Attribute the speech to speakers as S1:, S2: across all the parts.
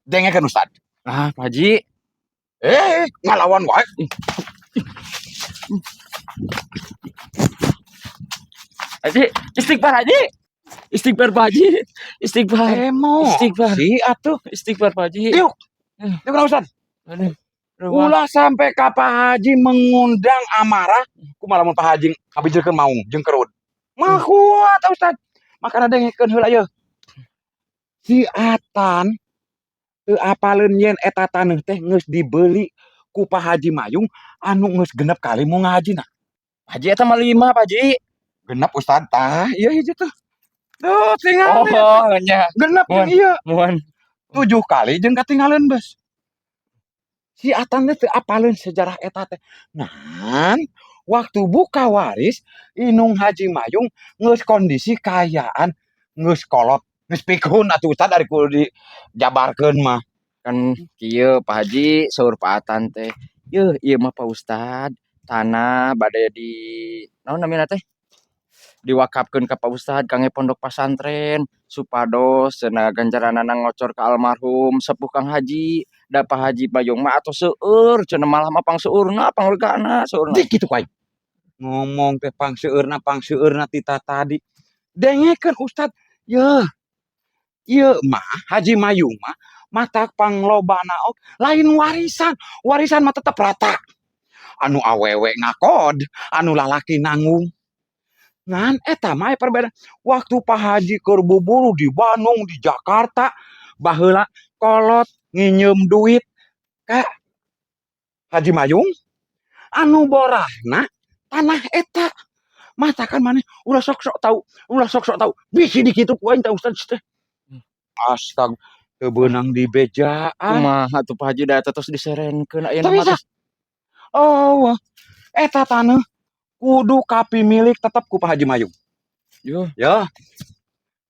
S1: Dengekeun, Ustad.
S2: Ah, Pak Haji.
S1: Eh, ngalawan wae.
S2: Haji, istighfar, Haji. Istighfar, Pak Haji. Istighfar.
S1: Emo.
S2: Istighfar.
S1: Si atuh.
S2: Istighfar, Pak Haji.
S1: Yuk. Yuk, Ustad.
S2: Aduh. Aduh,
S1: Ulah sampai ka Pak Haji mengundang amarah, kumaha lamun Pak Haji ngabijilkeun maung jeung kerud. Mah kuat, Ustad. Makana dengekeun heula yeuh. Si Atan teu apaleun yen eta taneuh teh geus dibeli ku Pak Haji Mayung anu geus 6 kali mau ngahajina.
S2: Pak Haji, eta mah 5, Pak Haji.
S1: 6, Ustad, tah ieu hiji tuh. Tuh tinggal
S2: Oh, nya.
S1: 6 jeung
S2: Muhun.
S1: ieu.
S2: Muhun.
S1: 7 kali jeung katinggalan bus. Si Atan teh teu apaleun sejarah eta teh. Ngan waktu buka waris Inung Haji Mayung geus kondisi kaayaan geus kolot, geus pikun atuh, Ustad, ari kudu dijabarkeun mah.
S2: Kan kieu, Pak Haji, saur Pak Atan teh. Yeuh, ieu mah, Pak Ustad, tanah bade di naon namina teh? Diwakafkeun ka Pak Ustad kangge pondok pasantren supados cenah ganjaranana ngocor ka almarhum sepuh Kang Haji. Da Pak Haji Mayung mah atos seueur cenah, malah mah pangseueurna, panglegana saurna.
S1: Dik kitu ku aing. Ngomong teh pangseueurna tita tadi. Dengekeun, Ustad, yeuh. Ieu mah Haji Mayung mah matak panglobana ok lain warisan. Warisan mah tetep rata. Anu awewe ngakod, anu lalaki nanggung. Ngan eta mah aya perbedaan. Waktu Pak Haji keur buburu di Bandung, di Jakarta, baheula kolot nginjeum duit ka Haji Mayung anu borahna tanah eta. Matakan maneh ulah sok-sok tahu, ulah sok-sok tahu. Bisi dikitu ku aing teh, Ustad teh. Astag, teu beunang dibejaan.
S2: Kumaha atuh, Pak Haji, da eta tos diserenkeun ayeuna
S1: Teu
S2: mah
S1: bisa.
S2: tos.
S1: Oh, eta taneuh kudu kapimilik tetep ku Pak Haji Mayung.
S2: Yuh.
S1: Ya.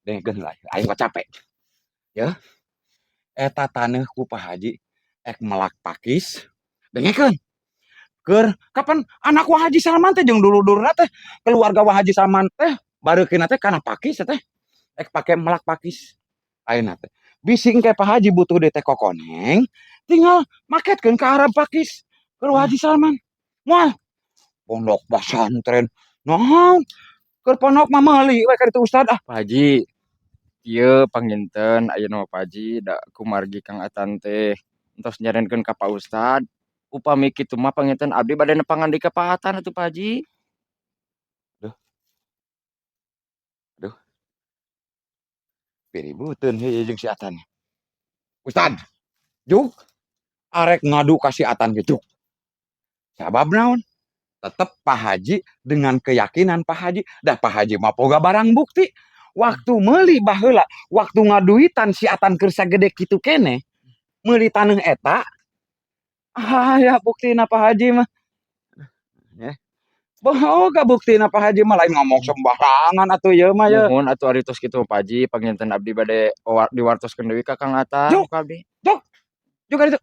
S1: Dengekeun heula, aing mah capek. Ya. Eta taneuh ku Pak Haji ek melak pakis. Dengekeun. Keur kapan anak Wa Haji Salman teh jeung dulur-dulurna teh, keluarga Wa Haji Salman teh bareukeunna teh kana pakis teh. Ek pake melak pakis. Ayeuna teh. Bisi engke Pak Haji butuh deui teh kokoneng, tinggal maketkeun ka Arab pakis keur Wa Haji Salman. Moal pondok pesantren. Naon? Keur pondok mah meuli we ka ditu, Ustad, ah.
S2: Pak Haji, kieu panginten ayeuna mah, Pak Haji, da kumargi Kang Atan teh entos nyarenkeun ka Pak Ustad. Upami kitu mah panginten abdi bade nepangan deui ka Pak Atan atuh, Pak Haji.
S1: Duh. Duh. Piributeun heueuh jeung si Atan. Ustad, juk arek ngadu ka si Atan ge juk. Sabab naon? Tetep Pak Haji dengan keyakinan Pak Haji, dah Pak Haji mah boga barang bukti. Waktu meuli baheula, waktu ngaduitan si Atan keur sagede kitu keneh, meuli taneuh eta, aya buktina Pak Haji mah. Ya. Boga buktina Pak Haji mah, lain ngomong sembarangan atuh ieu mah ye.
S2: Muhun atuh ari tos kitu, Pak Haji, panginten abdi bade diwartoskeun deui ka Kang Atan
S1: Juk.
S2: ku abdi.
S1: Juk. Juk ka ditu.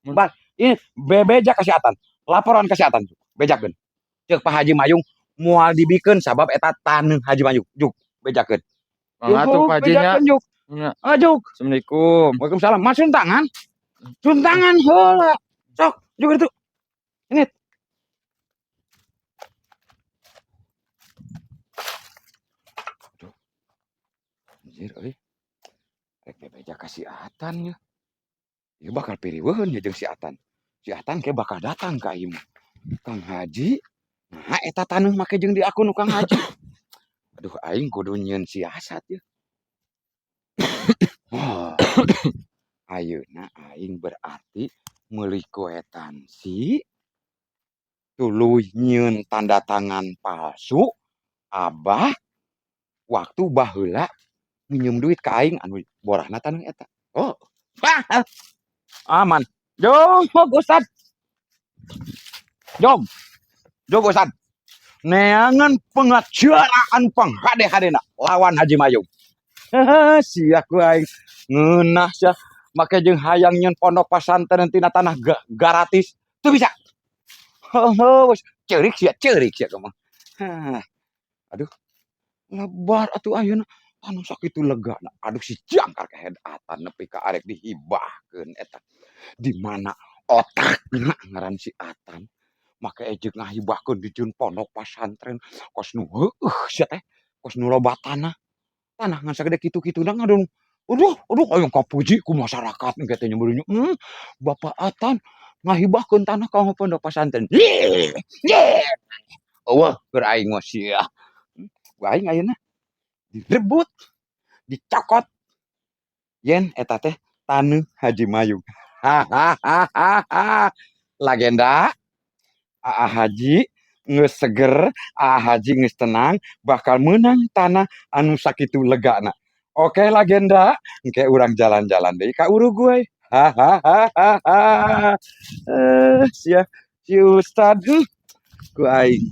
S2: Mun.
S1: Bal, ini bebeja ka si Atan. Laporan ka si Atan, bejakeun. Ceuk Pak Haji Mayung moal dibikeun sabab eta taneuh Haji Mayung. Juk, bejakeun.
S2: Mangga atuh, Pak Haji, nya.
S1: Bejakeun, juk.
S2: Nya.
S1: Ah, juk.
S2: Assalamualaikum.
S1: Waalaikumsalam. Mas tangan. Cium tangan heula. Sok, juk itu. Ini. Aduh. Anjir euy. Rek bebeja ka si Atan ye. Ieu bakal piriweuheun ye jeung si Atan. Si Atan ke bakal datang ka imah. Kang Haji, nah eta taneuh make jeung diakun nu Kang Haji. Aduh, aing kudu nyieun siasat ye. Oh. Ayeuna aing berarti meuli kuitansi tuluy nyieun tanda tangan palsu abah waktu baheula minjem duit ka aing anu borahna taneuh eta. Oh. Aman. Jog, Ustad. Jog. Jog, Ustad. Neangan pengacaraan panghade-hadena lawan Haji Mayung. Sia ku aing ngeunah sia make jeung hayang nyeun pondok pasantren tina tanah gratis. Teu bisa. Heuh, ceurik sia, ceurik sia kumaha. Hah. Aduh. Lebar atuh ayeuna. Anu sakitu legana, aduh, si jangkar kehed Atan nepi ka arek dihibahkeun eta. Di mana otakna ngaran si Atan. Make ejek ngahibahkeun dijieun pondok pasantren, kos nu heueuh sia teh, kos nu loba tanah. Tanah ngan sagede kitu-kituna ngadon aduh aduh, hayang kapuji ku masyarakat engke teh nya. Bapak Atan ngahibahkeun tanah ka pondok pasantren. Yeh yeh, euweuh keur aing mah sia. Ku aing ayeuna direbut, dicokot yen eta teh taneuh Haji Mayung. Hahaha, legenda Aa Haji geus seger, Aa Haji geus tenang, bakal meunang tanah anu sakitu legana. Oke legenda, engke urang jalan-jalan deui ka Uruguay. Hahaha. Eh, sia si Ustad ku aing.